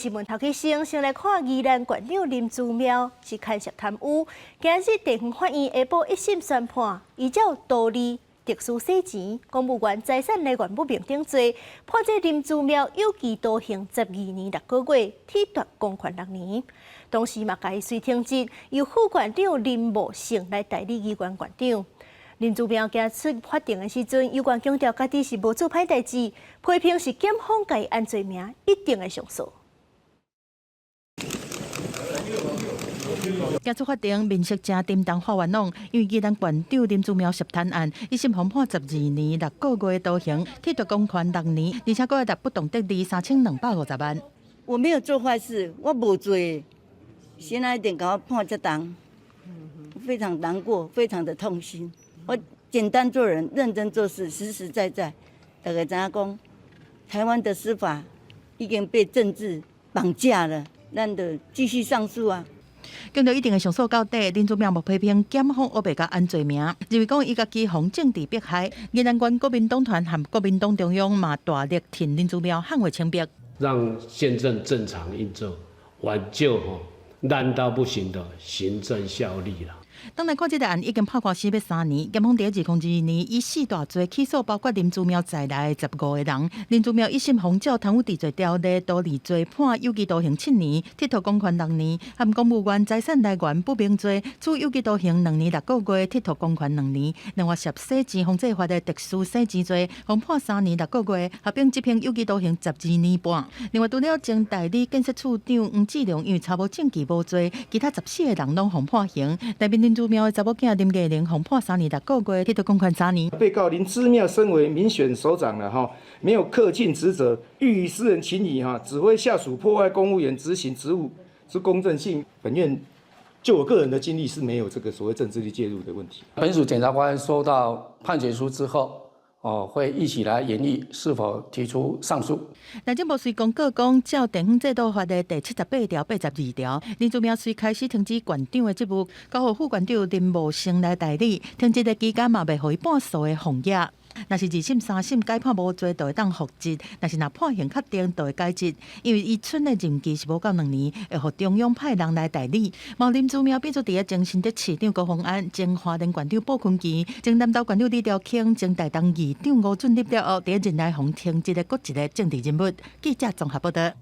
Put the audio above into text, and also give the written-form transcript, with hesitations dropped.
新聞頭起先，先來看宜蘭縣長林姿妙是牽涉貪污，今日地方法院下晡一審宣判，依照圖利、特殊洗錢、公務員財產來源不明等罪，判這林姿妙有期徒刑12年6個月，褫奪公權6年。同時嘛，共伊隨停職，由副縣長林茂勝來代理議員縣長。林姿妙行出法庭的時陣，猶原強調家己是無做歹代誌，批評是檢方共伊安罪名，一定會上訴。行出法庭，面色誠沉重，發冤枉，因為宜蘭縣長林姿妙涉貪案，一審予判12年6個月徒刑，褫奪公權六年，而且閣會罰不當得利3250萬。我沒有做壞事，我無罪，現在一定共我判這重，非常難過，非常的痛心。我簡單做人，認真做事，實實在在。大家知影講，台灣的司法已經被政治綁架了，咱就繼續上訴啊。強調一定會上訴到底，林姿妙嘛批評檢方烏白共安罪名，認為講伊家己予政治迫害。宜蘭縣國民黨團和國民黨中央嘛大力挺林姿妙捍衛清白，讓憲政正常運作，挽救吼爛到不行的行政效力啦。當來看這個案已經拍官司欲3年，檢方佇2022年以四大罪起訴，包括林姿妙在內的15個人。林姿妙一審予照貪污治罪條例圖利罪判有期徒刑7年，剝奪公權6年；和公務員財產來源不明罪處有期徒刑2年6個月，剝奪公權2年。另外涉洗錢防制法的特殊洗錢罪，予判3年6個月，合併執行有期徒刑12年半。另外，除了前代理建設處長黃志良因為查無證據無罪，其他14個人攏予判刑。代表林姿妙的查某囝林藝玲予判3年6個月，剝奪公權3年。被告林姿妙身為民選首長了哈，沒有恪盡職責，欲以私人情誼哈，指揮下屬破壞公務員執行職務之公正性。本院就我個人的經歷是沒有這個所謂政治力介入的問題。本署檢察官收到判決書之後，哦，會一起來研議是否提出上訴。內政部隨公告講，照地方制度法的第78條、82條，林姿妙隨開始停止縣長的職務，交予副縣長林茂勝來代理。停職的期間嘛，袂予伊半數的俸額。若是二審、三審改判無罪，就會當復職；若是若判刑確定，就會解職。因為伊賰的任期是無夠2年，會予中央派人來代理。嘛林姿妙變做佇咧前新竹市長高虹安、前花蓮縣長傅崑萁、前南投縣長李兆慶、前台東議長吳俊立了後，佇咧任內予停職的閣一个政治人物。記者綜合報道。